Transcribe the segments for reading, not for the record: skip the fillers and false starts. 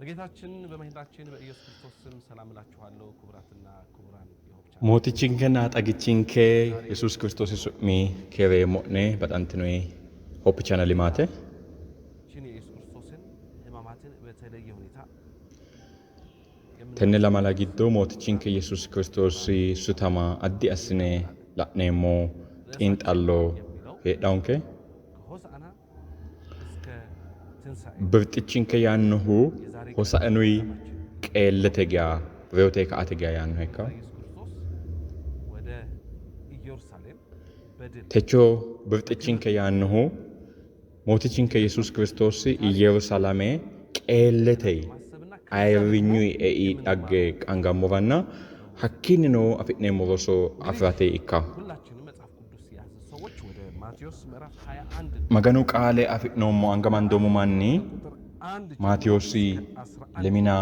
በጌታችን በመድኃኒታችን በኢየሱስ ክርስቶስ ስም ሰላም እላችኋለሁ። ክቡራትና ክቡራን የሆፕ ቻናል Mootichinkenna Xagichinke Yesuusi Kiristoosi su'mi keereemmo'ne baxantinoyi Hope Channel maate. ችን የኢየሱስ ክርስቶስን ሕማማትን በተለየ ሁኔታ Tenne lamala giddo Mootichinke Yesuusi Kiristoosi sutama addi assine la'neemmo xiinxallo heedhawonke. ከሆሳዕና እስከ ትንሣኤ Birxichinke yaannohu Hosa'inuyi qeellete geya reyote ka''ate geya yaannoha ikkawo. ኢየሱስ ክርስቶስ ወደ ኢየሩሳሌም በድል Techo birxichinke yaannohu Mootichinke Yesuusi Kiristoosi Iyyerusalame qeellete ማሰብና ayirrinyuyi ei dhagge qaangammoranna hakkiinnino afi'neemmo roso afi'rate ikkawo. ሁላችንም መጽሐፍ ቅዱስ የያዝን ሰዎች ወደ ማቴዎስ ምዕራፍ 21 Maganu qaale afi'noommo anga mandoommo manni ቁጥር 1 Maatewoosi lemina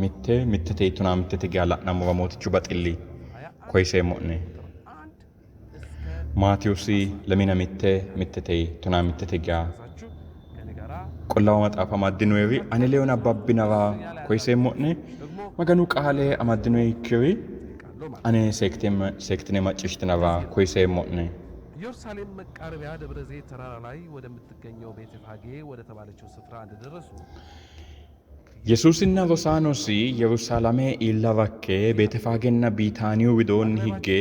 mitte mittete tonaa mittete geya la'nammora Mootichu baxilli koyiseemmo'ne. 1 እስከ Maatewoosi lemina mitte mittete tonaa mittete geya ዛችሁ ከኔ ጋራ Qullaawa Maxaafa amaddinoyiri ane ledo nabbabbinara koyiseemmo'ne. Maganu qaale amaddinoyikkiri እጠይቃለሁ ማለት ane seekkitine macciishshitinara koyiseemmo'ne. ኢየሩሳሌም መቃረቢያ ደብረ ዘይት ተራራ ላይ ወደምትገኘው ቤተፋጌ ወደ ተባለችው ስፍራ እንደደረሱ Yesuusinna rosaanosi Yerusaalame iilla rakke Beetefaagenna Biitaaniyu widoonni higge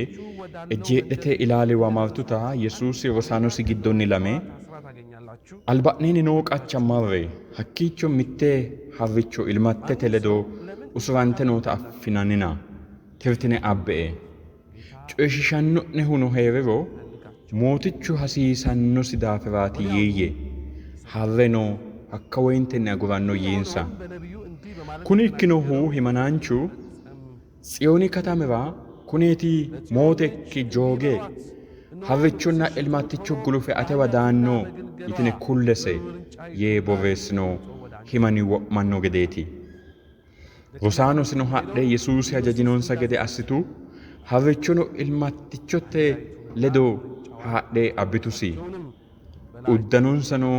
ejjeedhete ilaaliwa martuta Yesuusi rosaanosi giddonni lame አስራ ታገኛላችሁ። Alba'neenni noo qacha marre, hakkiicho mitte harricho ilmattete ledo usurante noota affinannina tirtine abbe'e. Coyishiishanno'nehuno hee'riro Mootichu hasiisannosi daafiraati yiiyye. Harreno hakkawoyintenni aguranno yiinsa. በነቢዩ እንዲህ በማለት Kuni ikkinohu himanaanchu Tsiyooni katamira kuneeti mootekki jooge harrichonna ilmatticho gulufe atewa daanno yitine kullese yee borreessino himani wo'manno gedeeti. Rosaanosino hadhe Yesuusi hajajinonsa gede assitu, harrichono ilmattichote ledo haadhe abbitusi. Uddanonsano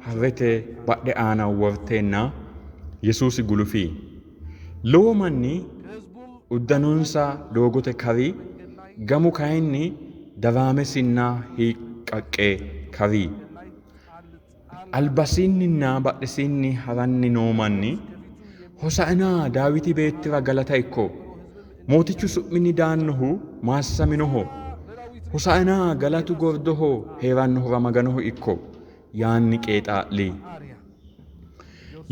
harrete badhe aana worteenna Yesuusi gulufi. Lowo manni uddanonsa doogote kari, gamu kayinni daraame sinna hiiqqaqqe kari. Albasiinninna badhesiinni haranni noo manni, Hosaina Daawiti beettira galata ikko, Mootichu su'minni daannohu maassaminoho, Hosaina galatu gordoho hee'rannohura Maganoho ikko yaanni qeexaa'li.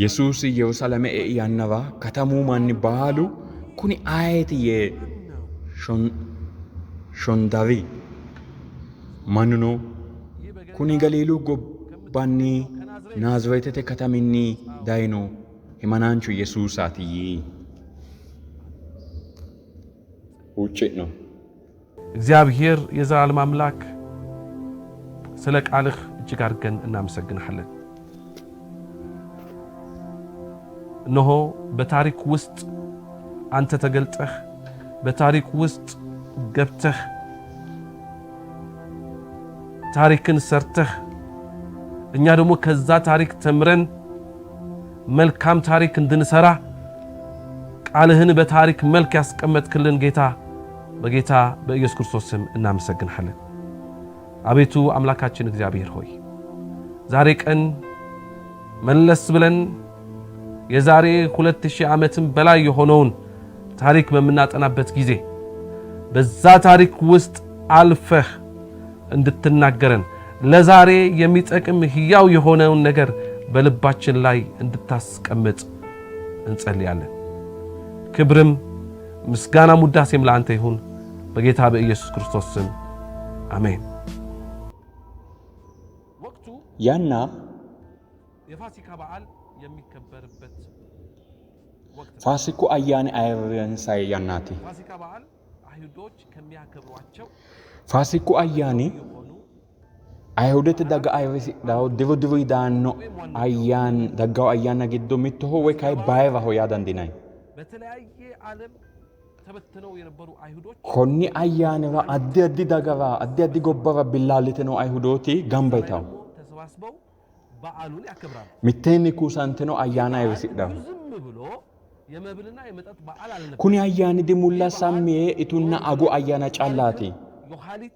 Yesuusi Yerusaalame ei yannara katamu manni baalu kuni ayeeti yee shondari. Mannuno kuni Galiilu gobbanni Naazireetete kataminni dayino himanaanchu Yesuusaati yii. Huucci'no. እግዚአብሔር የዘላለም አምላክ ስለ ቃልህ እጅግ አድርገን እናመሰግንሃለን። እነሆ በታሪክ ውስጥ አንተ ተገልጠህ በታሪክ ውስጥ ገብተህ ታሪክን ሰርተህ እኛ ደግሞ ከዛ ታሪክ ተምረን መልካም ታሪክ እንድንሰራ ቃልህን በታሪክ መልክ ያስቀመጥክልን ጌታ በጌታ በኢየሱስ ክርስቶስ ስም እናመሰግንሃለን። አቤቱ አምላካችን እግዚአብሔር ሆይ ዛሬ ቀን መለስ ብለን የዛሬ 2000 ዓመትም በላይ የሆነውን ታሪክ በምናጠናበት ጊዜ በዛ ታሪክ ውስጥ አልፈህ እንድትናገረን ለዛሬ የሚጠቅም ሕያው የሆነውን ነገር በልባችን ላይ እንድታስቀምጥ እንጸልያለን። ክብርም ምስጋናም ውዳሴም ለአንተ ይሁን በጌታ በኢየሱስ ክርስቶስ ስም አሜን። ወቅቱ Yanna የፋሲካ በዓል የሚከበርበት ወቅት ነው። Faasiku ayyaani ayirrinsayi yannaati. ፋሲካ በዓል አይሁዶች ከሚያከብሯቸው Faasiku ayyaani የሆኑ Ayihudete daga ayirrisidhawo diru diruyi daanno ayyaan daggawo ayyaanna giddo mittoho woy kayi bayiraho yaa dandiinanni. በተለያየ ዓለም ተበትነው የነበሩ አይሁዶች Konni ayyaanira addi addi dagara addi addi gobbara billaallite noo Ayihudooti gamba yitawo. ደግሞ ተሰባስበው በዓሉን ያከብራሉ። Mitteenni kuusantino ይህ ayyaana በዓል እንዲሁ ayirrisidhanno. ዝም ብሎ የመብልና የመጠጥ በዓል አልነበረም። Kuni ayyaani ይህ dimulla በዓል sammi yee itunna ቆም agu ብሎ ayyaana ታሪክን callaati. የኋሊት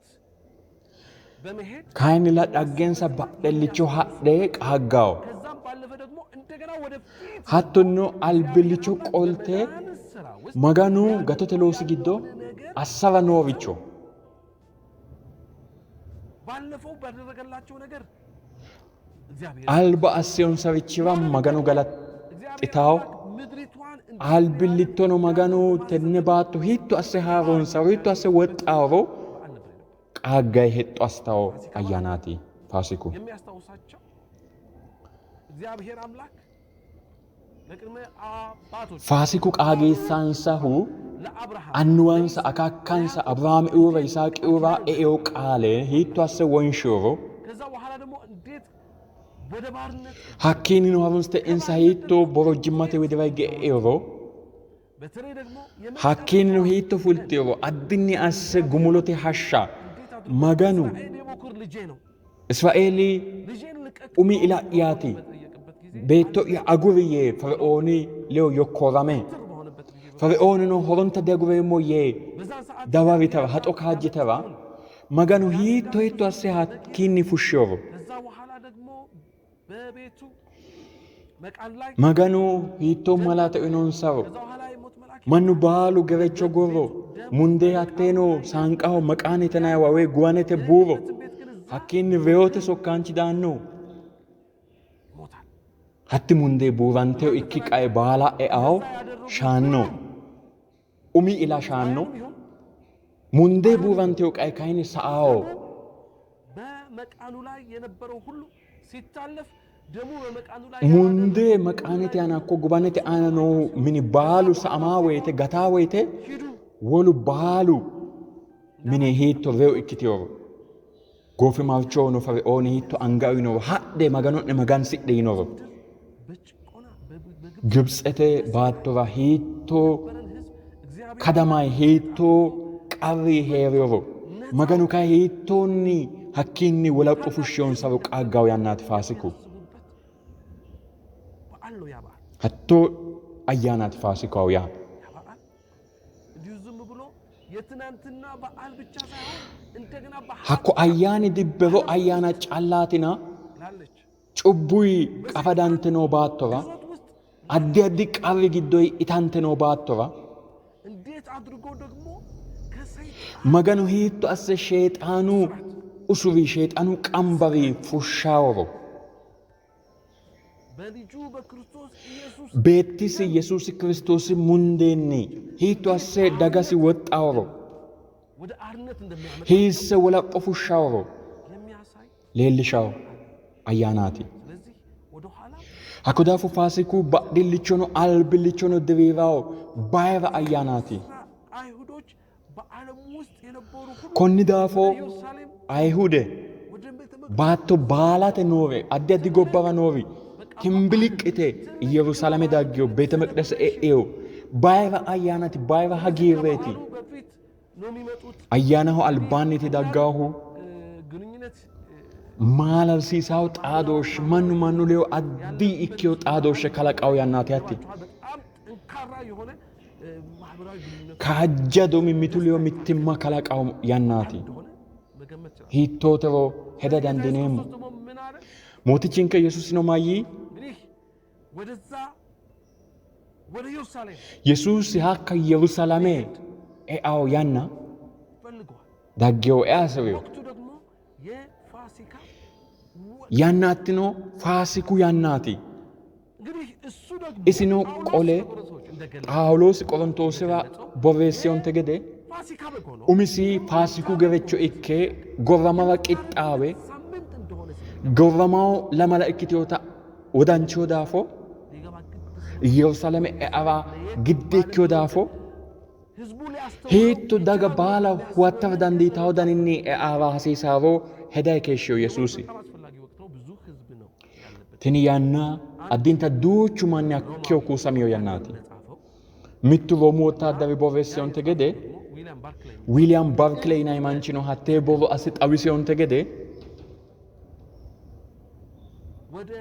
በመሄድ Kayinnilla dhaggensa የሚያስቡበትና badhellicho የሚያስታውሱበት hadhe qaaggawo. ከዛም ባለፈ ደግሞ እንደገና ወደፊት ደግሞ Hattonno እግዚአብሔር albillicho አምላክ qolte በመዳን ስራ ውስጥ Maganu gatote ሊያደርገው loosi giddo ያለውን ነገር assara አይተው nooricho ባለፈው ባደረገላቸው ነገር እግዚአብሔር alba asseyonsarichira የሆነ Maganu ደግሞ እግዚአብሔር galaxxitawo አምላክ ምድሪቷን እንዴት ያህል albillittono እንዳለ Maganu tenne በማሰብ baatto hiitto asse በዓል haaronsaro hiitto asse ያደረጉበት woxxaaro በዓል ነበር የነበረው። qaaggayi hexxo astawo ፋሲካ በዓል ayyaanaati Faasiku. የሚያስታውሳቸው እግዚአብሔር አምላክ ለቅድመ አባቶች Faasiku qaageessansahu ለአብርሃም annuwansa ለይስሐቅ akaakkansa ለያዕቆብ Abiraamiuura እንዴት ቃል Yisaaqiuura ኪዳን e'eo እንደገባ qaale hiitto asse wonshioro ከዛ በኋላ ደግሞ እንዴት ወደ ባርነት hakkiinnino harunsite insa ከባርነት hiitto ደግሞ borojjimmate እንዴት widira higge እንደወጡ e'eoro በተለይ ደግሞ hakkiinnino የመጨረሻዋ hiitto ቀን fulteoro addinni asse እግዚአብሔር gumulote አምላክ hashsha እንዴት አድርጎ Maganu እስራኤል የበኩር ልጄ ነው Israa'eeli ልጄን ልቀቅ umi ብሎ ila'yaati ፈርዖንን በጠየቀበት ጊዜ beetto'ya አልሰጥም aguri yee Feriooni ledo yokkorame ብትር በሆነበት ጊዜ በፈርዖን Ferioonino horonta diagureemmo yee በዛን ሰዓት እግዚአብሔር dawaritara haxo አምላክ kaajjitara ያመጣውን Maganu hiitto የአንዳንዱ hiitto asse ነቂስ hakkiinni fushshioro ከዛ በኋላ ደግሞ በቤቱ መቃን ላይ Maganu hiitto ደም malaate ነበረ። uyinonsaro ከዛ በኋላ የሞት መልአክ mannu ይመጣል። baalu gerecho በቤቱ gorro ደም mundee በመቃኑ hatteeno ላይ saanqaho ያደርጋል። maqaanetenayiwa woyi guwanete buuro የሌለበትን ቤት ግን እዛ hakkiinni reyote sokkaanchi daanno ይሞታል። hatti mundee buuranteo እናንተ ikki ተናገሩ። qae baala eao እንደዛ ያደረጉት shaanno ሁሉ umi ila shaanno ግብፃውያንም ይሁን mundee አይሁድም ይሁን buuranteo qae kayinni sa'ao ደሙ በመቃኑ ላይ የነበረው ሁሉ ሲታለፍ ደሙ በመቃኑ ላይ ያላደረገ mundee ሁሉ ላይ maqaanete aana ደግሞ hakko gubanete የሞት aana መልአክ noohu ሲሆን mini ከዛ baalu በኋላ sa'amaa ፈርዖን woyite gataa woyite ሂዱ wolu baalu mine እንዳላቸው hiitto reyo ikkiteoro goofimarchono Feriooni hiitto anga uyinoro hadhe Magano'ne magansidhe yinoro ምድር በጭቆና በግብፅ Gibitsete በስቃይ baattora hiitto የነበረን ሕዝብ እግዚአብሔር አምላክ kadamayi እንዴት hiitto አድርጎ qarri hee'rioro ነፃ Maganu አውጥቶ kayi hiittoonni hakkiinni wolapho ታላቅ ሕዝብ fushsheyonsaro እንዳደረገ qaaggawo yannaati Faasiku. የሚያስቡበት በዓል ነው። ያ በዓል Hattoo ayyaanaati Faasikaho yaa. ያ በዓል እንዲሁ ዝም ብሎ የትናንትና በዓል ብቻ ሳይሆን እንደገና Hakko በኃጢአት ayyaani dibbero ዓለም ayyaana ውስጥ callaatina ላለች cubbuyi በሰይጣን qafadante noo baattora ግዞት ውስጥ addi ላለች addi qarri giddoyi itante noo baattora እንዴት አድርጎ ደግሞ ከሰይጣን Maganu hiitto asse sheexaanu እስራት usuri sheexaanu qambari ስቃይ fushshaoro በልጁ በክርስቶስ ኢየሱስ beettisi ደም Yesuusi Kiristoosi mundeenni hiitto እንዴት asse dagasi አርነት woxxaoro ወደ አርነት እንደሚያመጣቸው hiisse wolapho fushshaoro የሚያሳይ leellishawo ayyaanaati. ስለዚህ ወደ ኋላ Hakko daafo Faasiku badhillichono albillichono diriirawo bayira ayyaanaati. አይሁዶች በዓለም ውስጥ የነበሩ ሁሉ Konni ወደ daafo ኢየሩሳሌም Ayihude ወደ ቤተ መቅደስ baatto baalate noori addi addi ትልቅ gobbara noori በቃ በዓል timbiliqqite ትልቅ Yerusaalame በዓል daggeyo ትልቅ beete meqidese ሴሌብሬሽን e'eyo bayira ayyaanaati bayira ስለዚህ hagiirreeti. ከበዓሉ በፊት ነው የሚመጡት። Ayyaanaho እንግዲህ albaanniiti አንዳንድ daggaahu ግንኙነት maalalsiisawo xaadooshshe mannu ማህበራዊ mannu ledo addi ያለበት ikkeyo ባህል xaadooshshe kalaqawo yannaati hatti. ይኖራቸዋል። በጣም ጠንካራ የሆነ ማህበራዊ ግንኙነቶች Kaajjado mimmitu ደስታ ledo mittimma የተቀላቀለበት kalaqawo በዓል yannaati. እንደሆነ መገመት ይችላል። Hiittootero heda ስለዚህ ጌታ ኢየሱስ dandiineemmo. ክርስቶስ ደግሞ ምን አለ? Mootichinke Yesuusino mayyii? እንግዲህ ወደዛ ወደ ኢየሩሳሌም Yesuusi hakka Yerusaalame መሄድ e'awo yanna ፈልገዋል። daggeyo ea hasi'rino. ወቅቱ ደግሞ የፋሲካ ወቅት Yannaattino Faasiku yannaati. እንግዲህ እሱ ደግሞ Isino ጳውሎስ qole ለቆሮንቶስ እንደገለጸው Phaawuloosi Qorontoosira እንደገለጸው borreesseyonte gede የፋሲካ በግ ሆኖ umisi Faasiku የኢየሩሳሌም gerecho ሆኖ ikke gorramara የመታረድ qixxaawe ሳምንት እንደሆነ ሲነገር gorramawo lamala ikkiteyota wodanchiyo daafo ሊገባ ግድ ስለሆነ Yerusaalame e'ara ለየት gidde ባለ ikkeyo መንገድ daafo ህዝቡ ሊያስተውለው hiitto daga ይችላል ብሎ baala በሚያስበው huwattara መንገድ dandiitawo መምጣት daninni e'ara hasiisaaro hedayi keeshshiyo ይህ ወቅት Yesuusi. በጣም አስፈላጊ ወቅት ነው። ብዙ ህዝብ ነው ያለበት። Tini yanna አንድ addinta duuchu manni hakkeyo ሮማዊ kuusamiyo ወታደር yannaati. እንደጻፈው Mittu Roomu እና wottaaddari ያ borreesseyonte የጻፈው gede ደግሞ ዊሊያም ባርክሌይ የሚባል Wiiliyaam Barkiley yinanni manchino hattee borro asse xawiseyonte gede ወደ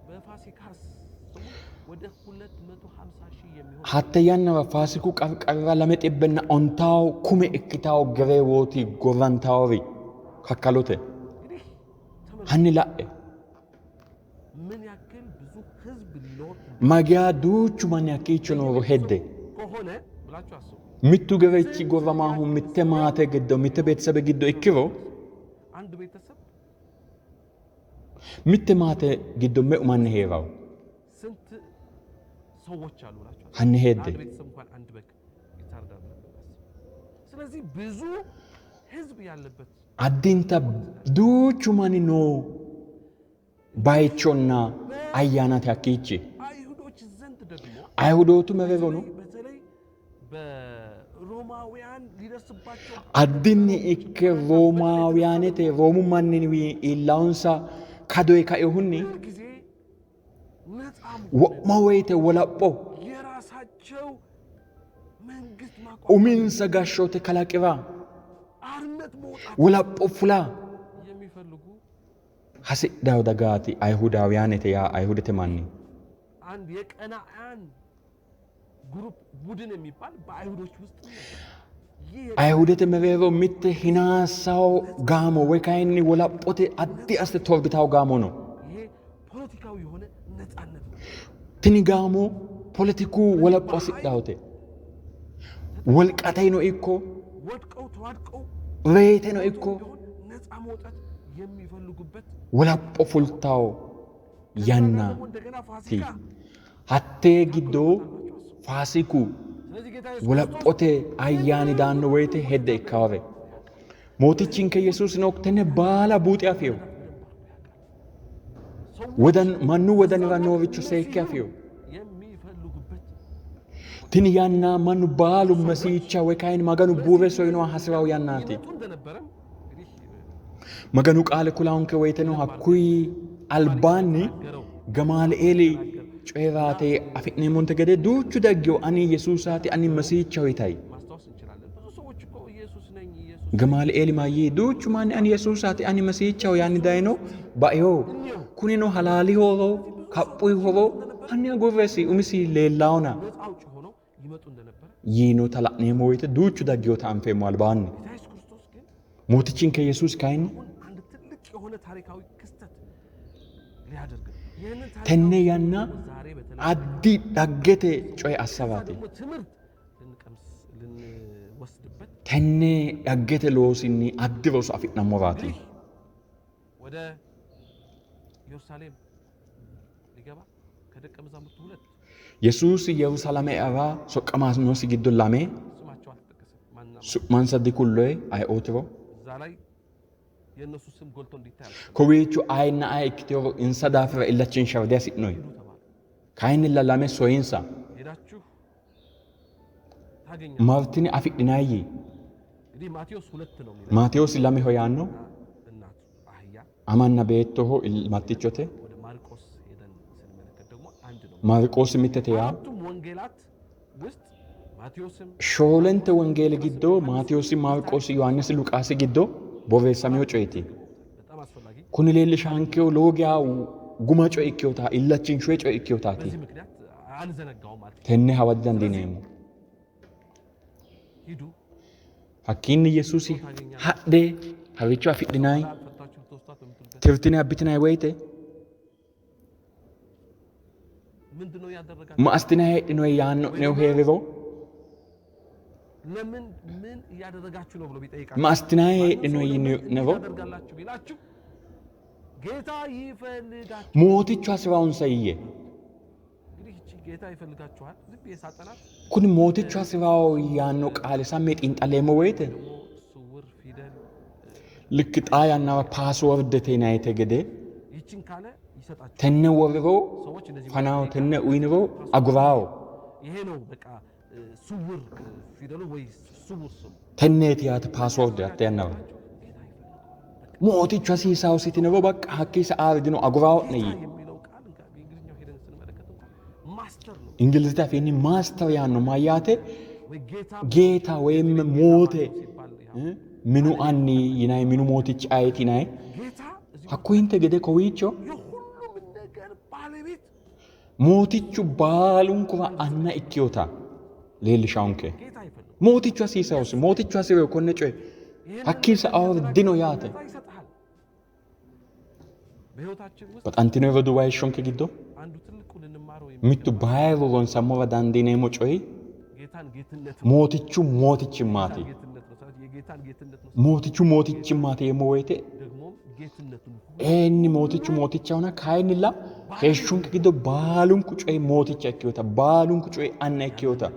በፋሲካ ሰሞን ወደ 250 ሺህ የሚሆን Hatte yannara Faasiku qarqarira 250,000 ikkitawo gereewooti gorrantawori kakkalote. እንግዲህ ተመልከቱ Hanni la'e ምን ያክል ብዙ ህዝብ ሊኖር mageya duuchu manni hakkiicho nooro hedde. ከሆነ ብላችሁ አስቡ። Mittu gerechi gorramaahu mitte maate giddo mitte beetesebe giddo ikkiro አንድ ቤተሰብ mitte maate giddo meu manni hee'rawo? ስንት ሰዎች አሉ ብላችሁ አስቡ። Hanni hedde. አንድ ቤተሰብ እንኳን አንድ በግ ይታረዳል ብለን ብናስብ፣ ስለዚህ ብዙ ህዝብ ያለበት Addinta duuchu manni noo bayichonna ayyaanaati hakkiichi. አይሁዶች ዘንድ ደግሞ Ayihudootu mereerono በተለይ በሮማውያን ሊደርስባቸው addinni ikke Roomaawuyaanete Roomu manniwi iillawonsa kadoye kainohunni ሁል ጊዜ ነፃ መሆን wo'ma woyite wolapho የራሳቸው መንግስት ማቋቋም uminsa gashshoote kalaqira አርነት መውጣት wolapho fula የሚፈልጉ hasidhawo dagaati Ayihudaawiyaanete yaa Ayihudete manni. አንድ የቀናአን ግሩፕ ቡድን የሚባል በአይሁዶች ውስጥ ነበር። ይህ Ayihudete mereero mitte hinaassawo gaamo woy kayinni wolaphote addi assite torbitawo gaamo no. ይሄ ፖለቲካዊ የሆነ ነፃነት ነው። Tini gaamo poletiku wolapho hasidhawote. Wolqateyno ikko ወድቀው ተዋድቀው reyiteno ikko ቢሆን ነፃ መውጣት የሚፈልጉበት wolapho fultawo yannaati. ደግሞ እንደገና ፋሲካ Hattee giddo Faasiku ስለዚህ ጌታ ኢየሱስ wolaphote ayyaani daanno woyite hedde ikkawore. Mootichinke Yesuusino tenne baala buuxe afino. Wodan mannu wodanira nooricho seekke afino. የሚፈልጉበት Tini yanna mannu baalu Mesihicha woy kayinni Maganu buure soyinoha hasirawo yannaati. ይመጡ እንደነበረም እንግዲህ Maganu qaale kulaanke woyiteno hakkuyi albaanni Gamali'eeli coyi'raate afi'neemmonte gede duuchu daggewo ani Yesuusaati ani Mesihichaho yitayi. ማስታወስ እንችላለን። ብዙ ሰዎች እኮ ኢየሱስ ነኝ ኢየሱስ Gamali'eeli mayyii duuchu manni ani Yesuusaati ani Mesihichaho yaanni dayino baeho kunino halaalihoro kaphuyihoro hanni agurresi umisi leellaona ነፃ አውጪ ሆነው ይመጡ እንደነበረ yiinota la'neemmo woyite duuchu daggewota anfeemmo albaanni. ጌታ ኢየሱስ ክርስቶስ ግን Mootichinke Yesuusi kayinni አሁን አንድ ትልቅ የሆነ ታሪካዊ ክስተት ሊያደርግ ነው። ይህንን ታሪካዊ tenne yanna ዛሬ በተለይ addi dhaggete coye assaraati. ደግሞ ትምህርት ልንቀምስ ልንወስድበት Tenne dhaggete loosinni addi roso afi'nammoraati. ወደ ኢየሩሳሌም ሊገባ ከደቀ መዛሙርቱ ሁለት Yesuusi Yerusaalame eara soqqamaanosi giddo lame ስማቸው አልተጠቀሰም። ማንና ማን su'mansa dikulloye ayeootiro እዛ ላይ የእነሱ ስም ጎልቶ እንዲታይ አልተፈለገም። kowiicho ayenna aye ikkiteyooro insa daafira illachinshara dihasi'noyi. ሂዱ ተባለ። Kayinnilla lame soyinsa ሄዳችሁ ታገኛላችሁ። martine afidhinayyi. እንግዲህ ማቴዎስ ሁለት ነው የሚለው Maatewoosi lameho yaanno እናቱ አህያ amanna beettoho mattichote. ወደ ማርቆስ ሄደን ስንመለከት ደግሞ አንድ ነው። Maarqoosi mittete yaa አራቱም ወንጌላት ውስጥ ማቴዎስም shoolente wongeeli giddo Maatewoosi, Maarqoosi, Yohaannisi, Luqaasi giddo borreessamino coyeeti. በጣም አስፈላጊ Kuni leellishaankeho lowo geya guma coye ikkeyota illachinshoye coye ikkeyotaati. በዚህ ምክንያት አንዘነጋውም ማለት ነው። Tenne hawa didandiineemmo. ሂዱ Hakkiinni Yesuusi hadhe hawicho afidhinayi ፈታችሁ ልትወስዷት በምትሉበት tirtine abbitinayi woyite ምንድን ነው ያደረጋችሁ? ma assitinayi heedhinoyi yaanno'nehu heeriro ለምን ምን እያደረጋችሁ ነው ብሎ ቢጠይቃችሁ ma assitinayi ማንም ሰው heedhinoyi ለምን yiino'nero ታደርጋላችሁ ቢላችሁ ጌታ ይፈልጋችሁ። mootichu hasirawonsa yiyye. እንግዲህ ይህቺ ጌታ ይፈልጋችኋል ዝም ብዬ ሳጠናት Kuni mootichu hasirawo yaanno qaale samme xiinxalleemmo woyite ደግሞ ስውር ፊደል ልክ xaa yannara paaswordete yinayite gede ይህችን ካለ ይሰጣችኋል። tenne worriro ሰዎች እንደዚህ fanawo tenne uyiniro agurawo ይሄ ነው በቃ ስውር ፊደሉ ወይ ስውር ስሙ tenneeti yaate paasworde hatte yannara. ጌታ ይፈልገዋል። Mootichu hasiisawositiniro bakka hakkiisa aari dino agurawo'ne ጌታ yii. የሚለው ቃል እንኳን በእንግሊዝኛው ሄደን ስንመለከት እንኳን ማስተር ነው Ingilizete afiinni maaster yaanno mayyaate ወይ ጌታ ጌታ ወይም moote ሲባል ያው minu anni yinayi minu mootichi ayeeti yinayi ጌታ እዚህ hakkuyinte gede kowiicho የሁሉም Mootichu baalunkura anna ikkewota leellishaanke. ጌታ ይፈልጋል። Mootichu hasiisawosi, Mootichu hasireyo konne coye ይህንን hakkii sa'awori dino yaate. ነፃ ይሰጥሃል። በሕይወታችን ውስጥ Baxantino roduuwa heeshshonke giddo አንዱ ትልቁ ልንማረው mittu የሚገባ bayiru ronsammora dandiineemmo coyi ጌታን ጌትነት ነው። mootichu mootichimmaati. ጌትነት ነው። የጌታን ጌትነት ነው። Mootichu mootichimmaati yeemmo woyite ደግሞም ጌትነቱን ሁሉ eenni mootichu mootichahona kayinnilla heeshshonke giddo baalunku coyi mooticha ikkewota baalunku coyi anna ikkewota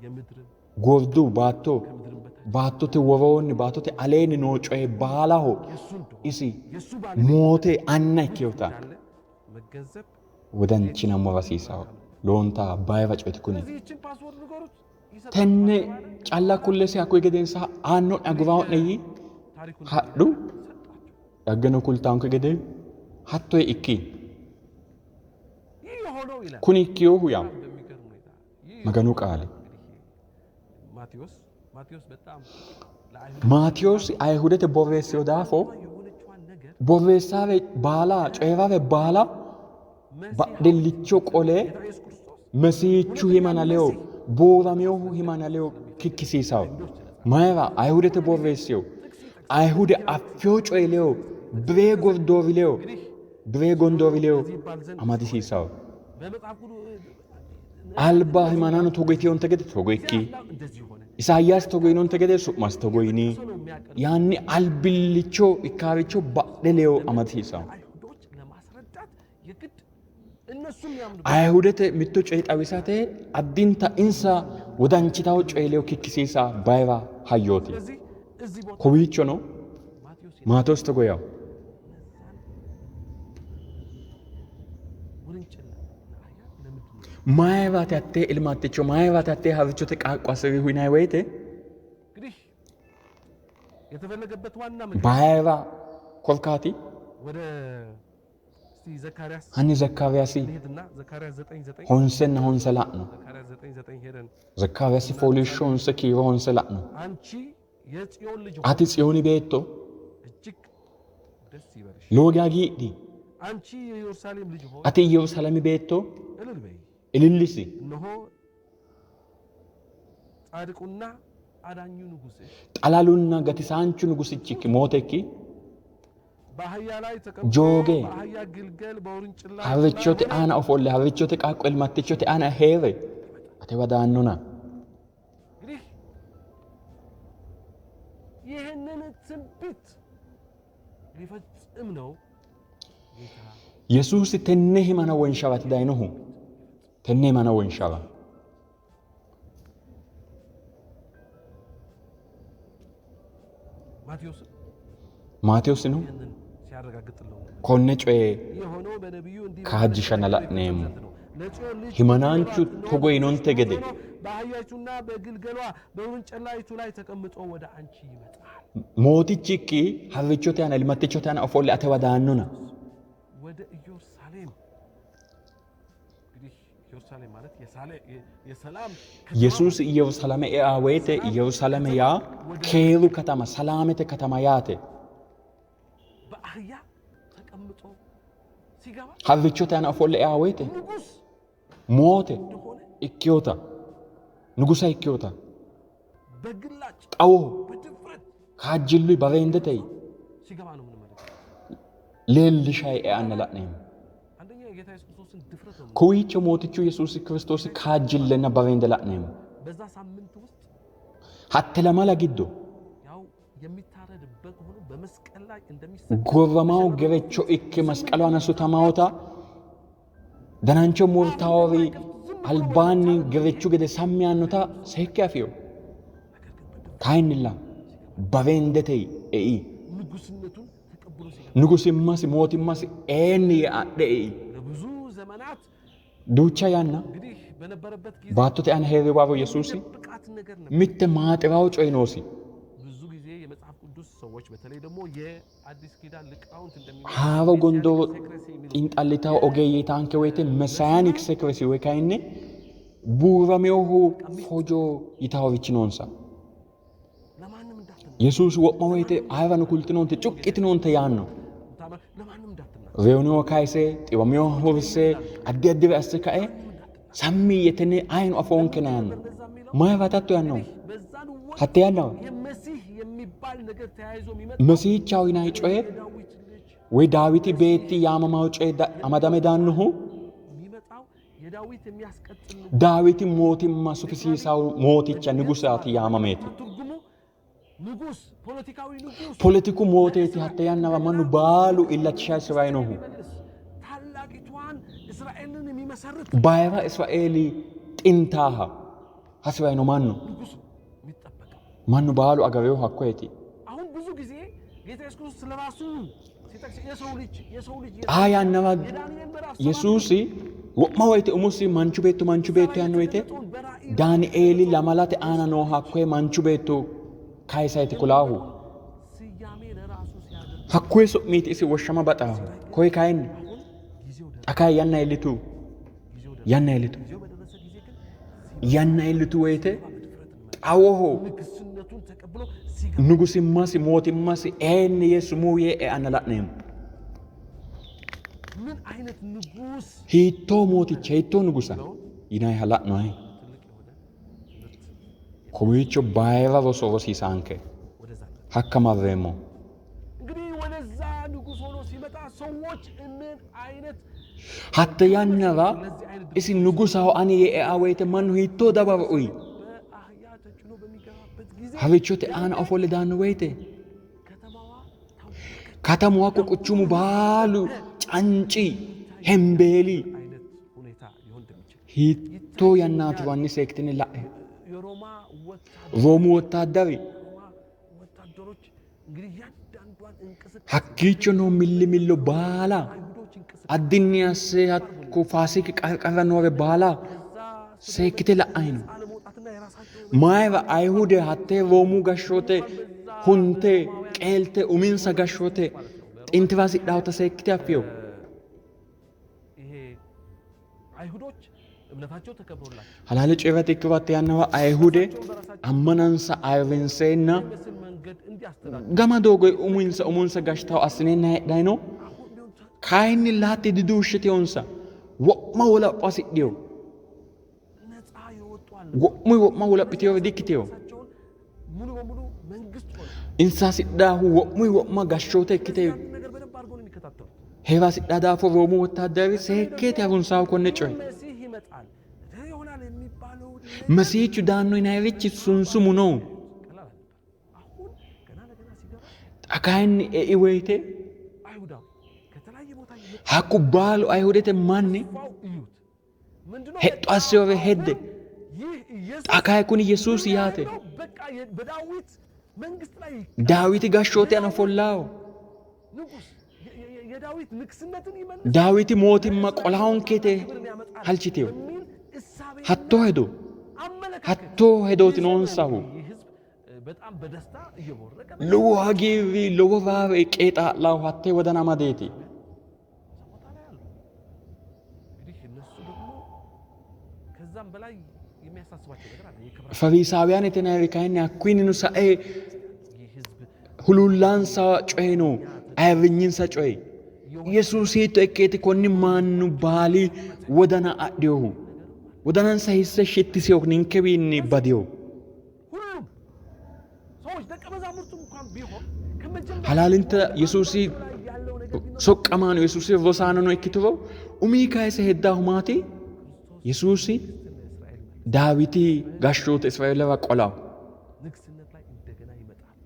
የምድርን gordu baatto ከምድርን በታች baattote woroonni baattote aleenni noo coye baalaho የእሱ እንደሆነ isi የእሱ ባለቤት moote anna ikkewota እንዳለ መገንዘብ wodanchinammora hasiisawo lowonta bayira coyeti kuni. ስለዚህ ይህችን ፓስወርድ ንገሩት ይሰጣችኋል Tenne ተባለ። calla kullesi hakkuyi gedensa aanno'ne aguraa'ne yii ታሪኩን hadhu ሰጣቸው። dhaggeno kultaanke gede hatto ikki ይህ የሆነው ይላል kuni ikkiyohu yaa በጣም በሚገርም ሁኔታ ይህ Maganu qaali. እንግዲህ ማቴዎስ ማቴዎስ በጣም ለአይሁድ Maatiyoosi Ayihudete borreessiyo daafo የሆነችዋን ነገር borreessaare baala coyi'rare baala መሲህ badhillicho qole ጌታ ኢየሱስ ክርስቶስ Mesihichu himana ledo buuraminohu himana ledo kikkisiisawo. Mayira Ayihudete borreessiyo Ayihude affeyo coyi ledo biree gordoori ledo biree gondoori ledo ይባል ዘንድ amadisiisawo. በመጽሐፍ ቅዱስ Alba himanaano togo yiteyonte gede togo ikki እንደዚህ ሆነ Isaayyaasi togo yinonte gede su'masi togo yini ሰው ነው የሚያቀርብ yaanni albillicho ikkaaricho badhe ledo amadisiisawo. አይሁዶች ለማስረዳት የግድ እነሱም ያምኑ Ayihudete mitto coye xawisate addinta insa wodanchitawo coyi ledo kikkisiisa bayira hayyooti. ስለዚህ እዚህ ቦታ Kowiichono ማቴዎስ Maatewoosi togo yawo ውርንጭላ አህያ ለምንድን ነው Mayiraati hattee ilmatticho mayiraati hattee harrichote qaaqqo assirihu yinayi woyite እንግዲህ የተፈለገበት ዋና ምክንያት bayira korkaati ወደ እስቲ ዘካርያስ hanni Zakkaariyaasi እንሄድና ዘካርያስ 9:9 honsenna honse la'no. ዘካርያስ 9:9 ሄደን Zakkaariyaasi fooliishsho honse kiiro honse la'no. አንቺ የጽዮን ልጅ ሆይ Ati Tsiyooni beetto እጅግ ደስ ይበልሽ፣ lowo geya hagiidhi. አንቺ የኢየሩሳሌም ልጅ ሆይ Ati Yerusaalame beetto እልል በይ፣ ilillisi. እነሆ ጻድቁና አዳኙ ንጉሥሽ Xalalunna gatisaanchu nugusichikki mootekki በአህያ ላይ ተቀምጦ Jooge. በአህያ ግልገል በውርንጭላ harrichote aana ofolle harrichote qaaqqo ilmattichote aana hee're atewa daannona. እንግዲህ ይህንን ትንቢት ሊፈጽም ነው ጌታ Yesuusi tenne himana wonshawaati dayinohu. Tenne himana wonshawa. ማቴዎስም Maatewoosino ይህንን ሲያረጋግጥለው ነው። konne coye የሆነው በነቢዩ እንዲህ kaajjishanna la'neemmo. ነው። ለጽዮን ልጅ Himanaanchu togo yinonte gede በአህያይቱና በግልገሏ በውርንጭላይቱ ላይ ተቀምጦ ወደ አንቺ ይመጣል። mootichikki harrichote aana ilmattichote aana ofolle atewa daannona. ወደ ኢየሩሳሌም እንግዲህ ኢየሩሳሌም ማለት የሰላም ከተማ Yesuusi Yerusaalame e'a woyite Yerusaalame yaa keeru katama salaamete katama yaate. በአህያ ተቀምጦ ሲገባ Harrichote aana ofolle e'a woyite ንጉሥ moote እንደሆነ ikkewota nugusa ikkewota በግላጭ xawoho በድፍረት kaajjilluyi bareendete ሲገባ ነው የምንመለከተው። leellishayi e'anna la'neemmo. አንደኛ የጌታ ኢየሱስ ክርስቶስን ድፍረት ነው። Kowiicho mootichu Yesuusi Kiristoosi kaajjillenna bareende la'neemmo. በዛ ሳምንት ውስጥ Hatte lamala giddo ያው የሚታረድ በግ ሆኖ በመስቀል ላይ እንደሚሰቀል gorramawo gerecho ikke masqalu aana sutamawota danancho murtawori albaanni gerechu gede sammi yaannota seekke afeyo. ነገር ግን በድፍረት Kayinnilla bareendete e'i ንጉስነቱን ተቀብሎ ሲገባ nugusimmasi mootimmasi eenni yee adhe e'i ለብዙ ዘመናት duucha yanna እንግዲህ በነበረበት ጊዜ baattote aana hee'ri waro Yesuusi ብቃት ነገር ነበር። mitte maaxirawo coyi noosi. ብዙ ጊዜ የመጽሐፍ ቅዱስ ሰዎች በተለይ ደግሞ የአዲስ ኪዳን ሊቃውንት እንደሚ Haaro gondooro xiinxallitawo ogeeyye yitaanke woyite messianic secrecy woy kayinni buuraminohu fojo yitaworichi noonsa. ለማንም እንዳትናገር Yesuusi wo'ma woyite ayerano kultinoonte cuqqitinoonte yaanno. ለማንም እንዳትናገር Reyinoha kayise, xiwaminoha hurse, addi addire asse kae sammi yee tenne ayino afoonkena yaanno. ነገር እንደዛ የሚለው Mayira hatto yaannohu? እንግዲህ በዛን ወቅት Hatte yannara ይሄ መሲህ የሚባል ነገር ተያይዞ የሚመጣው Mesihichaho yinanni coye የዳዊት ልጅ woy Daawiti beetti yaamamaho coye amadame daannohu የሚመጣው የዳዊት የሚያስቀጥል ንጉሥ Daawiti mootimma sufisiisawo mooticha nigusaati yaamameeti. ትርጉሙ ንጉሥ ፖለቲካዊ ንጉሥ Poletiku mooteeti hatte yannara mannu baalu illachisha hasi'rannohu. የሚመልስ ታላቂቷን እስራኤልን የሚመሰርት Bayira Israeeli xintaaha hasi'ranno mannu. ንጉሥ ነው የሚጠበቀው። Mannu baalu agareehu hakkoyeti. አሁን ብዙ ጊዜ ጌታ ኢየሱስ ክርስቶስ ስለ ራሱ ሲጠቅስ የሰው ልጅ የሰው ልጅ Xaa yannara የዳንኤል ምዕራፍ 7 Yesuusi wo'ma woyite umosi manchu beetto manchu beetto yaanno woyite በራእይ Daanieeli lamalate aana nooha hakkoye manchu beetto kayisayiti kulaahu. ስያሜ ለራሱ ሲያደርግ Hakkuyi su'miiti isi woshshama baxaahu. Koye kayinni አሁን ጊዜው ደረሰ xa kayi yanna iillitu ጊዜው ደረሰ yanna iillitu ጊዜው በደረሰ ጊዜ ግን yanna iillitu woyite xawoho ንግስነቱን ተቀብሎ ሲገባ nugusimmasi mootimmasi eenni yee sumuu yee eanna la'neemmo. ምን አይነት ንጉሥ Hiittoo mooticha hiittoo nugusa yinayiha la'noyi. ትልቅ የሆነ ትምህርት Kowiicho bayira roso rosiisaanke ወደዛ ነው። hakka marreemmo. እንግዲህ ወደዛ ንጉሥ ሆኖ ሲመጣ ሰዎች ምን አይነት Hatte yannara isi nugusaho ani yee ea woyite mannu hiittoo dawaro uyi. በአህያ ተጭኖ በሚገባበት ጊዜ Harichote aana ofolle daanno woyite ከተማዋ ታወከች katamu hakko quchumu baalu canci hembeeli አይነት ሁኔታ ሊሆን እንደሚችል hiittoo yannaatiro hanni seekkitine la'e. የሮማ ወታደር Roomu wottaaddari የሮማ ወታደሮች እንግዲህ እያንዳንዷን እንቅስቃሴ hakkiicho noo millimillo baala አይሁዶች እንቅስቃሴ addinni asse hakko faasiki qarqara noore baala ከዛ seekkite la'ayi no. ለመውጣትና የራሳቸውን Mayira Ayihude hattee Roomu gashshoote hunte qeelte uminsa gashshoote xintira hasidhaawota seekkite affino. ይሄ አይሁዶች እምነታቸው ተከብሮላቸው Halaale coyi'rate ikkiro hatte yannara Ayihude ammanansa ayirrinseenna በሚመስል መንገድ እንዲያስተዳድሩ gama doogoyi uminsa umonsa gashshitawo assineenna heedhayi no. አሁን ቢሆን ተ- Kayinnilla hatti diduushshiteyonsa wo'ma wolapho hasidhiyo. ነፃ የወጡ አሉ። Wo'muyi wo'ma wolaphiteyore dikkiteyo. ራሳቸውን ሙሉ በሙሉ መንግስት ሆነ Insa hasidhaahu wo'muyi wo'ma gashshoote ikkite ያን ነገር በደንብ አድርገው ነው የሚከታተሉት። heera hasidhaa daafo Roomu wottaaddari seekkeeti harunsaahu konne coye. መሲህ ይመጣል ይሆናል የሚባለው Mesihichu daanno yinayirichi sunsumu no. ቀላል አልነበረም። አሁን ገና ለገና ሲገባ Xa kayinni ei woyite አይሁዳዊ ከተለያየ ቦታ የመጡ hakku baalu Ayihudete manni ፋው እዩት ምንድነው hexxo asseyore hedde ይህ ኢየሱስ xa kayi kuni Yesuusi yaate ነው በቃ በዳዊት መንግስት ላይ Daawiti gashshoote ana ofollaaho. ንጉስ የዳዊት ንግስነትን ይመልስ Daawiti mootimma qolaanke yite ክብርን ያመጣል halchiteyo. በሚል እሳቤ Hattoo hedo አመለካከት hattoo hedooti noonsahu. ይህ ህዝብ በጣም በደስታ እየቦረቀ Lowo hagiirri lowo raare qeexaa'laahu hattee wodana amadeeti. ቦታ ላይ አሉ። እንግዲህ እነሱ ደግሞ ከዛም በላይ የሚያሳስባቸው ነገር አለ። የክብራ Fariisaawiyaanete yinayiri kayinni hakkuyinnino sa'e ይህ ህዝብ huluullansa coye no ayirrinyinsa coye. Yesuusi hiitto ikkeeti konni mannu baali wodana adhiyohu. Wodanansa hiisse shittiseyo ninkewiinni badiyo. ሁሉም ሰዎች ደቀ መዛሙርቱ እንኳን ቢሆን ከመጀመሪያ Halaalinta Yesuusi ላይ ያለው ነገር ቢኖር soqqamaano Yesuusi rosaanono ikkituro umii kayise heddaahu maati? Yesuusi እስራኤል Daawiti gashshoote Israeelera qolaho. ንግስነት ላይ እንደገና ይመጣል።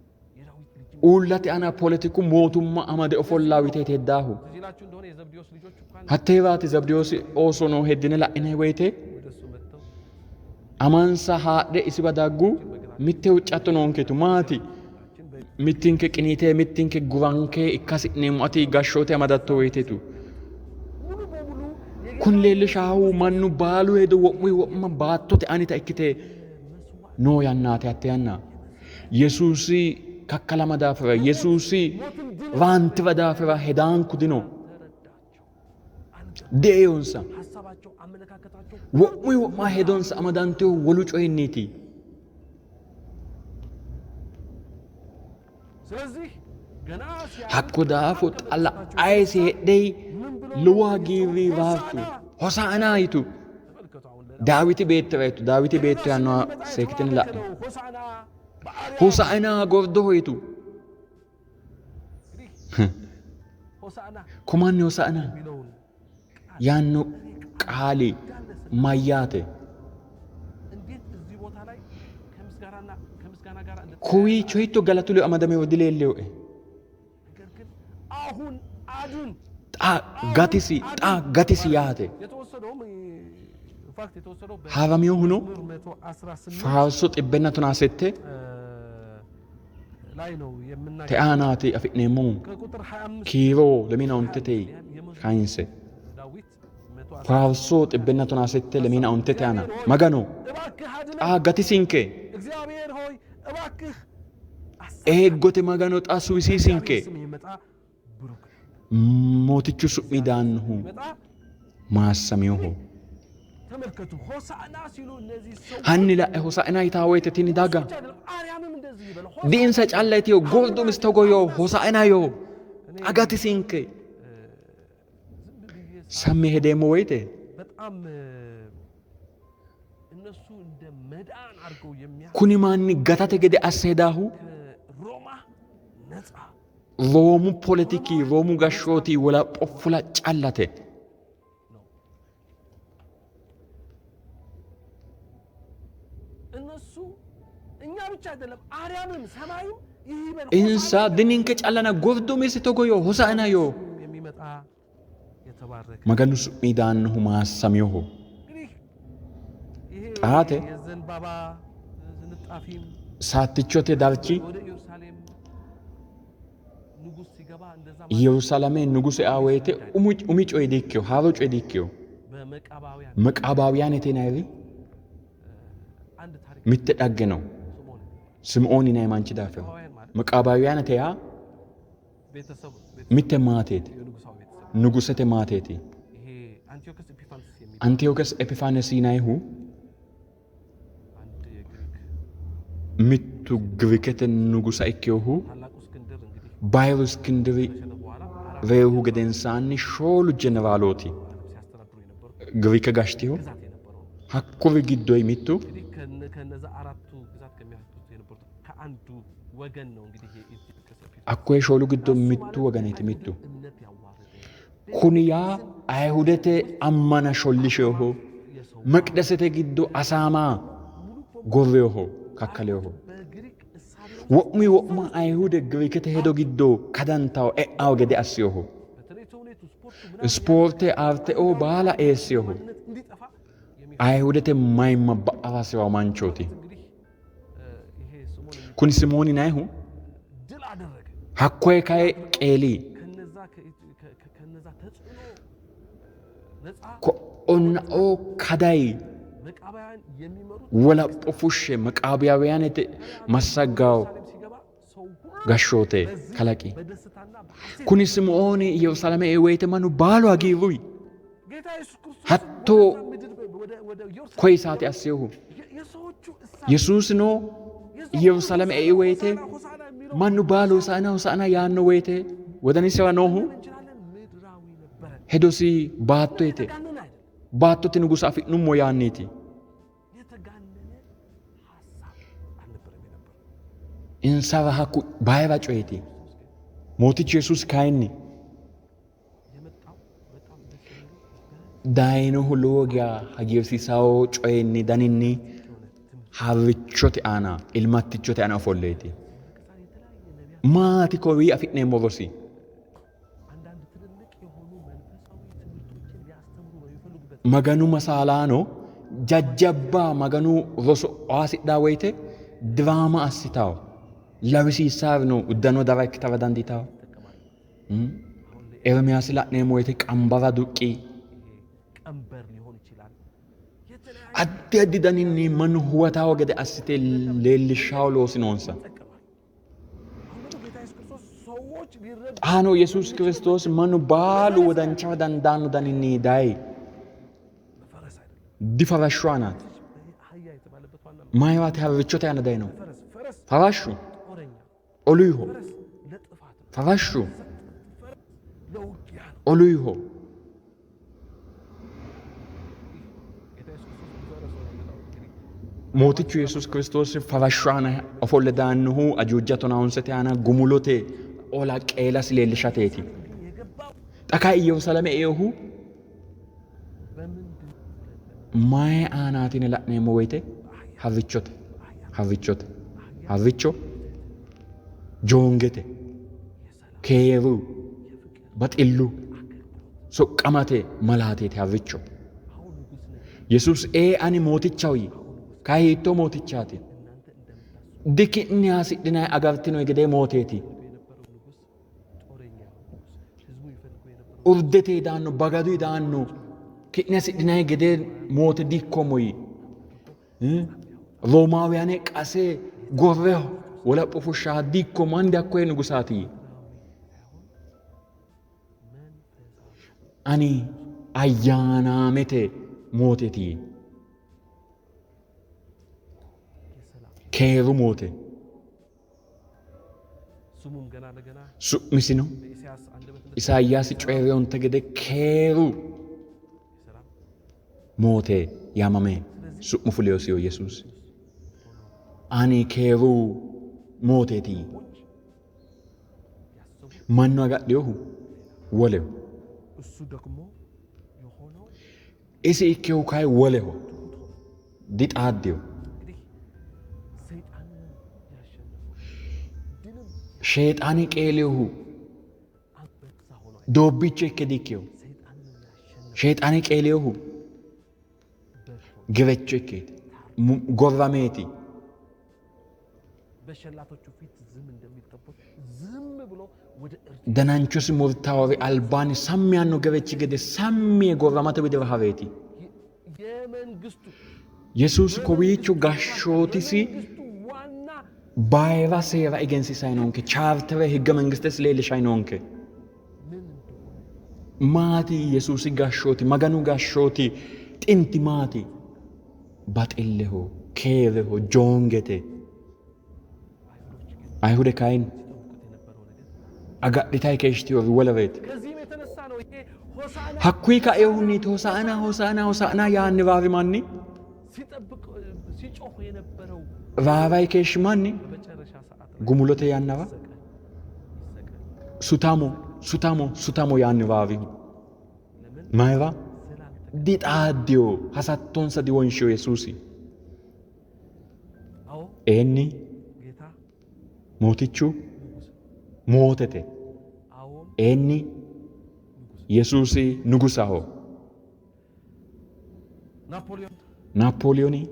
የዳዊት ልጅ Uullate aana poletiku mootumma amade ofollaa yiteeti heddaahu. ትዝ ይላችሁ እንደሆነ የዘብዴዎስ ልጆች እንኳን Hatteeraati Zabdiyoosi oosono heddine la'inay woyite ወደ እሱ መጥተው amansa haadhe isiwa daggu mitte huuccatto noonketu maati? Mittinke qiniite mittinke guranke ikka hasi'neemmo ati gashshoote amadatto woyitetu. ሙሉ በሙሉ የጌታ Kun leellishaahu mannu baalu hedo wo'muyi wo'ma baattote anita ikkite noo yannaati hatte yanna. Yesuusi kakkalama daafira Yesuusi raantiva daafira hedaanku dino. ተረዳቸው፣ አልገባም። Deeyonsa. ሀሳባቸው፣ አመለካከታቸው Wo'muyi wo'ma hedonsa amadantehu wolu coyinniiti. ስለዚህ Hakko daafo xa la'ayisi heedhey lowo hagiirri raartu. Hosaana yitu. Daawiti beettira yitu. Daawiti beetto yaannoha seekkitine la'e. Hosaana gordoho yitu. Ko manni Hosaana yaanno qaali mayyaate? Kowiicho hiitto galatu ledo amadamino dileellinoe. Xa gatisi, xa gatisi yaate. Haaraminohuno faarso 118 te aanaati afi'neemmohu kiiro 25 kayinse. Faarso 118 25 aana Magano, xa gatisinke! Eeggote Magano xa suwisiisinke! Mootichu su'mi daannohu maassaminoho. Hanni la'e Hosaina yitaa woyite tini daga diinsa calla yitiyo gordu umisi togo yoo Hosaina yoo xa gatisinke. Sammi hedeemmo woyite kuni manni gatate gede asse hedaahu Roomu poletiki, Roomu gashshooti wolapho fula callate. Insa dininke callana gordu umisi togo yoo Hosaana yoo. Maganu su'mi daannohu maassaminoho. Xaate saattichote darchi Yerusaalame nuguse aa woyite umi coye diikkino, haaro coye diikkino. Meqaabaawiyaanete yinanniri mitte dhagge no. Simiooni yinanni manchi daafira. Meqaabaawiyaanete yaa mitte maateeti, nugusete maateeti. Antiyokes Epifanes yinannihu mittu Girikete nugusa ikkinohu Bayiru Iskindiri reyihu gedensaanni shoolu jeneraalooti Girike gashshitino. Hakkuri giddoyi mittu hakkoye shoolu giddo mittu woganeeti mittu. Kuni yaa Ayihudete ammana shollisheeho, meqdesete giddo asaama gorreeho, kakkaleeho. Wo'muyi wo'ma Ayihude Girikete hedo giddo kadantawo e'awo gede assiyoho. Ispoorte arteoo baala eessiyoho. Ayihudete mayimma ba'ara hasi'rawo manchooti. Kuni Simooni yinannihu hakkoye kayi qeeli. Ko'onnao kadayi wolapho fushshe Maqaabiyaawiyaanete massaggawo gashshoote kalaqi. Kuni Simooni Yerusaalame ei woyite mannu baalu hagiirruyi. Hatto koyisaati assinohu. Yesuusino Yerusaalame ei woyite mannu baalu Hosaana Hosaana yaanno woyite wodanisira noohu hedosi baattote baattote nugusa afi'nummo yaanniiti. Insara hakku bayira coyeti. Mootichu Yesuusi kayinni dayinohu lowo geya hagiirsiisawo coyinni daninni harrichote aana ilmattichote aana ofolleeti. Maati kowii afi'neemmo rosi? Maganu masaalaano jajjabba Maganu roso hasidhaa woyite diraama assitawo lawisiissaarino uddano dara ikkitara dandiitawo. Ermiyaasi la'neemmo woyite qambara duqqi addi addi daninni mannu huwatawo gede assite leellishshawo loosi noonsa. Xaano Yesuusi Kiristoosi mannu baalu wodanchara dandaanno daninni dayi. Difarashshu aanaati. Mayiraati harrichote aana dayino? Farashshu oluyho. Farashshu oluyiho. Mootichu Yesuusi Kiristoosi farashshu aana ofolle daannohu ajuuja 15te aana gumulote ola qeelasi leellishateeti. Xa kayi Yerusaalame eohu mayi aanaati yine la'neemmo woyite harrichote. Harrichote. Harricho joongete, keeru, baxillu, soqqamate malaateeti harricho. Yesuusi ee ani mootichaho yii. Kayi hiittoo mootichaati? Diki'ne hasidhinanni agartinoyi gedee mooteeti. Urdete daanno, bagadu daanno, ki'ne hasidhinanni gedee moote diikkoommo yii. Roomaawiyane qase gorre wolapho fushshaha diikkoommo, ani hakkoye nugusaati yii. Ani ayyaanaamete mooteeti yii. Keeru moote. Su'misino Isayaasi coyi'rinonte gede keeru moote yaamame su'mu fulinosiho Yesuusi. Ani keeru mooteeti yii. Mannu agadhinohu woleho. Isi ikkinohu kayi woleho. Dixaaddino. Sheexaane qeelinohu doobbiicho ikke dikkino. Sheexaane qeelinohu gerecho ikkeeti. Gorrameeti. Dananchosi murtaawori albaanni sammi yaanno gerechi gede sammi yee gorramate widira hareeti. Yesuusi kowiicho gashshootisi bayira seera egensiisanni noonke, chaartere higge mangistesi leellishanni noonke. Maati Yesuusi gashshooti, Maganu gashshooti xinti maati? Baxilleho, keereho, joongete. Ayihude kayinni agadhitanni keeshshitinori wolereeti. Hakkuyi kainohunniiti Hosaana, Hosaana, Hosaana yaanni raari manni raaray keeshshi manni gumulote yannara sutamo, sutamo, sutamo yaanni raarihu. Mayira? Dixaaddino, hasattonsa diwonshino Yesuusi. Eenni Mootichu mootete. Eenni Yesuusi nugusaho. Naapooliyooni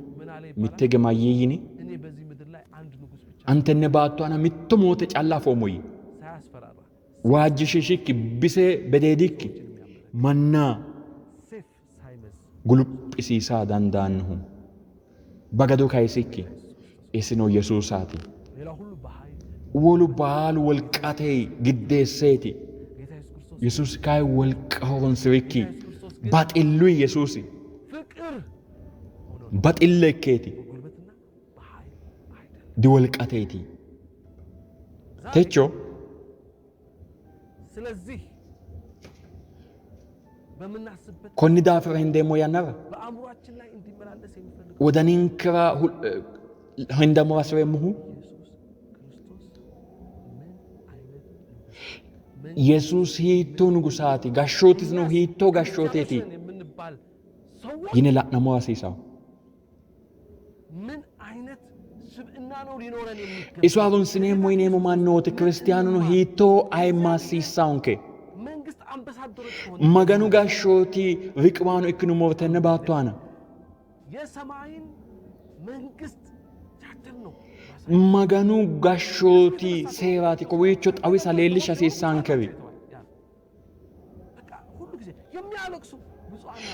mitte hige mayyii yini? Ani tenne baatto aana mitto moote calla afoommo yii. Waajjishiishikki, bise bedeedikki manna guluphisiisa dandaannohu bagado kayisikki isino Yesuusaati. Wolu baalu wolqate giddeesseeti. Yesuusi kayi wolqa horonsi'rikki baxilluyi Yesuusi baxille ikkeeti diwolqateeti. Techo Konni daafira hendeemmo yannara wodaninkera hendammora hasi'reemmohu Yesuusi hiittoo nugusaati? Gashshootisino hiittoo gashshooteeti? yine la'nammora hasiisanno. Iso harunsineemmo yineemmo mannooti kiristiyaanuno hiittoo ayimma hasiissawonke? Maganu gashshooti riqiwaano ikkinummoro tenne baatto aana Maganu gashshooti seeraati kowiicho xawisa leellisha hasiissaankeri.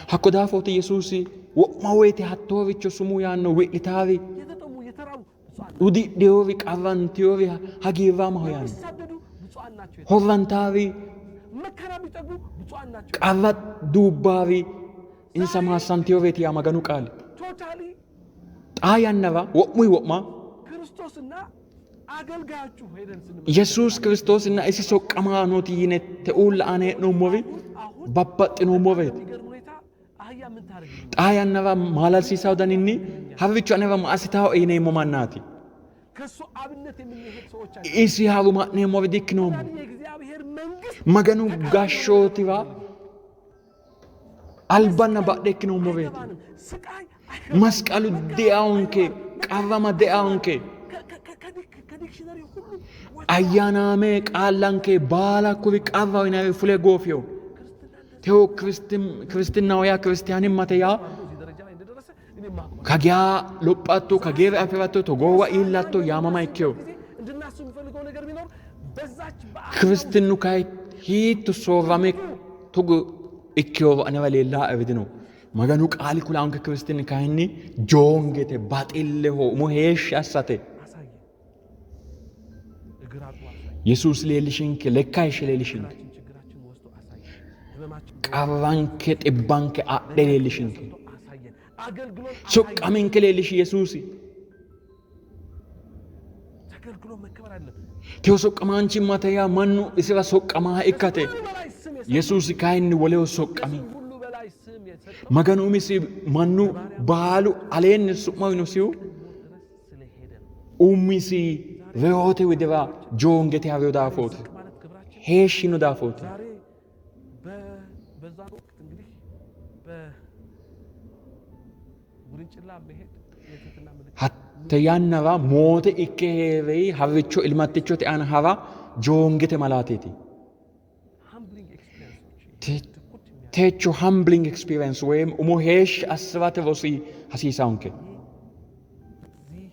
Hakko daafooti Yesuusi wo'ma woyite hattooricho sumuu yaanno wi'litaari, hudidheyori, qarranteyori hagiirraamaho yaanno. Horrantaari, qarra duubbaari insa maassanteyoreeti yaa Maganu qaali. Xaa yannara wo'muyi wo'ma አገልጋዮቹ ሄደን ስንመለከት Yesuusi Kiristoosinna isi soqqamaanooti yine te uulla aana hee'noommori አሁን babbaxxinoommoreeti. በሚገርም ሁኔታ አህያ ምን ታደርግልኝ? Xaa yannara maalalsiisawo daninni harrichu anera ma assitawoe yineemmo mannaati. ከእሱ አብነት የምንሄድ ሰዎች አይደለም። Isi haruma ha'neemmore dikkinoommo. የእግዚአብሔር መንግስት Maganu gashshootiwa albanna badhe ikkinoommoreeti. አይገባንም። ስቃይ Masqalu deaonke, qarrama deaonke, ከ dictionary ሁሉ ayyaanaame qaallanke baala kuri qarraho yinanniri fule goofino. Tewo kiristinaho yaa kiristaanimmate yaa እዚህ ደረጃ ላይ እንደደረሰ እኔ ማቆ kagiyaa lophatto kageere afiratto togoowa iillatto yaamama ikkeyo. ጊዜ እንድናስብ የምፈልገው ነገር ቢኖር በዛች በአህያ Kiristinnu kayi hiitto soorrame togo ikkeyoro anera leellaaeri dino. Maganu qaali kulaanke kiristinni kayinni joongete baxilleho umo heeshshi assate. አሳየ፣ እግር አጥቦ አሳየ፣ Yesuusi leellishinke lekka hayishshe leellishinke. ችግራችን ችግራችን ወስዶ አሳየ፣ ህመማችን Qarranke xibbanke adhe leellishinke. ወስዶ አሳየን፣ አገልግሎት አሳየን። Soqqaminke leellishi Yesuusi. ተገልግሎ መከበር አይደለም። Tewo soqqamaanchimmate yaa mannu isira soqqamaaha ikkate. ሁሉ በላይ ስም የሰጠው Yesuusi kayinni woleho soqqami. ሁሉ በላይ ስም የሰጠው Maganu umisi mannu baalu aleenni su'ma uyinosihu ድረስ ስለሄደ ነው። umisi reyote widira joongete harino daafooti. ማለት ክብራችን Heeshshino daafooti. ዛሬ በዛን ወቅት እንግዲህ በውርንጭላ መሄድ የትህትና ምልክት Hatte yannara moote ikke hee'rei harricho ilmattichote aana hara joongete malaateeti. humbling experience ኦች ትኩት የሚያ Techo humbling experience ወይም umo heeshshi assirate rosi hasiisaanke. እዚህ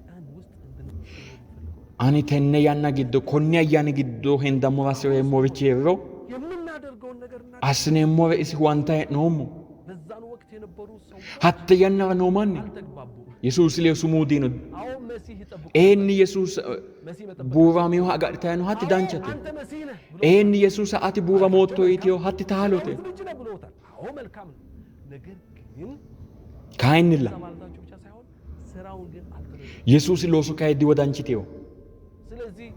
ቀን ውስጥ እንድንችል የምፈልገው ነገር Ani tenne yanna giddo konni ayyaani giddo hendammora hasireemmorichi heeriro የምናደርገውን ነገር እና assineemmore isi huwanta hee'noommo. በዛን ወቅት የነበሩ ሰዎች Hatte yannara noo manni አልተግባቡም። Yesuusi ledo sumuu diino. አዎ መሲህ ይጠብቁ Eenni Yesuusa መሲህ መጠበቅ buuraminoha agadhitayi no hatti danchate. አንተ መሲህ ነህ ብሎ Eenni Yesuusa ati buuramootto yiteyo hatti taalote. ልጅ ነህ ብለውታል። አዎ መልካም ነው። ነገር ግን Kayinnilla እዛ ማለታቸው ብቻ ሳይሆን ስራውን ግን አልተረዱም። Yesuusi looso kayi diwodanchiteyo. ስለዚህ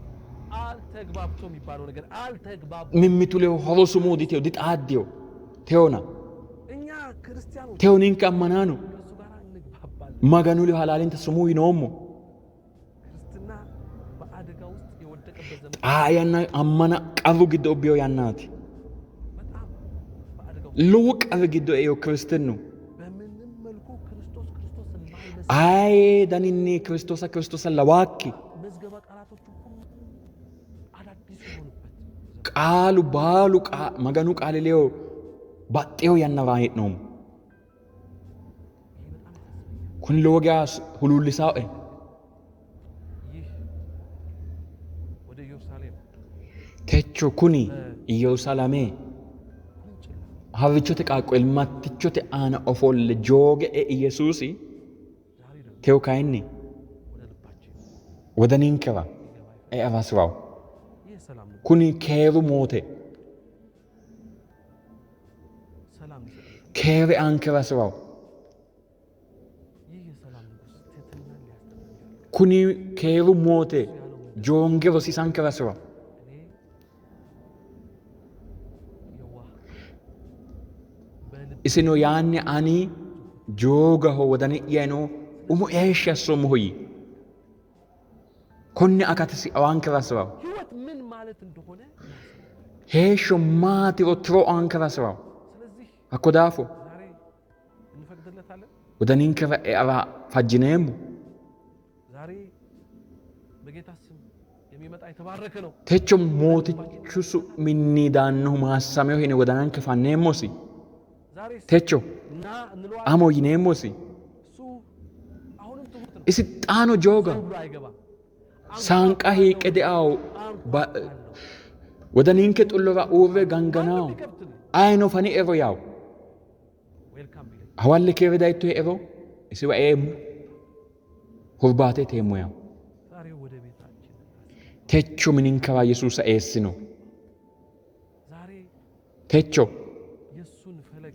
አልተግባብቶ የሚባለው ነገር አልተግባቡ። Mimmitu ledo horo sumuu diteyo dixaaddiyo teona. እኛ ክርስቲያኖች Teyo ninke ammanaano ከእሱ ጋር እንግባባለን። Maganu ledo halaalinta sumuu yinoommo. ክርስትና በአደጋ ውስጥ የወደቀበት ዘመን Xaa yanna ammana qarru giddo ubbiyo yannaati. በጣም በአደጋ ውስጥ Lowo qarri giddo eeyo kiristinnu. በምንም መልኩ ክርስቶስ ክርስቶስ የማይመስል Ayee daninni Kiristoosa Kiristoosa lawaakki መዝገበ ቃላቶቹ ሁሉ አዳዲስ የሆኑበት ዘመን qaalu baalu Maganu qaali ledo baxxeyo yannara hee'noommo. ይሄ በጣም ያሳስበኛል። Kuni lowo geya huluullisaae. ይህ ወደ ኢየሩሳሌም Techo kuni Yerusaalame ውርንጭላ harrichote qaaqqo ilmattichote aana ofolle jooge e Yesuusi ዛሬ ደግሞ teyo kayinni ወደ ልባችን wodaninkera ሊገባ ይፈልጋል። eara hasiranno. ይህ ሰላም ንጉሥ Kuni keeru moote ሰላም ሊሰጠን ይፈልጋል። keere aankera hasiranno. ይህ የሰላም ንጉሥ ትህትናን ሊያስተምረን ይፈልጋል። Kuni keeru moote joonge rosiisankera hasiranno. እኔ የዋህ በልብ Isino yaanni ani joogaho wodani'yano umo heeshshi assoommoho yii. Konne akatasi aankera hasiranno. ህይወት ምን ማለት እንደሆነ ያሳያል። Heeshsho maatiro tiro aankera hasiranno. ስለዚህ Hakko daafo ዛሬ እንፈቅድለታለን። wodaninkera eara fajjineemmo. ዛሬ በጌታ ስም የሚመጣ የተባረከ ነው። Techo mootichu su'minni daannohu maassameho yine wodananke fanneemmosi. ዛሬ Techo ና እንለዋለን። amo yineemmosi. እሱ አሁንም ትሁት ነው። Isi xaano joogaho. ብሎ አይገባም። Saanqa hiiqqe de'awo wodaninke xullora uurre ganganawo ቢከፍትልኝ ayino fani ero yawo ዌልካም ቢለኝ hawalle keere dayitto ero isiwa eemmo hurbaate iteemmo yawo. ዛሬ ወደ ቤታችን Techo mininkera Yesuusa eessino. ዛሬ Techo የእሱን ፈለግ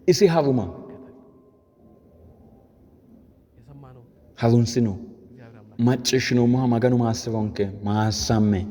isi haruma እንከተል። የሰማነው harunsino. እግዚአብሔር አምላክ Macciishshinoommoha Maganu maassi'ronke, maassamme.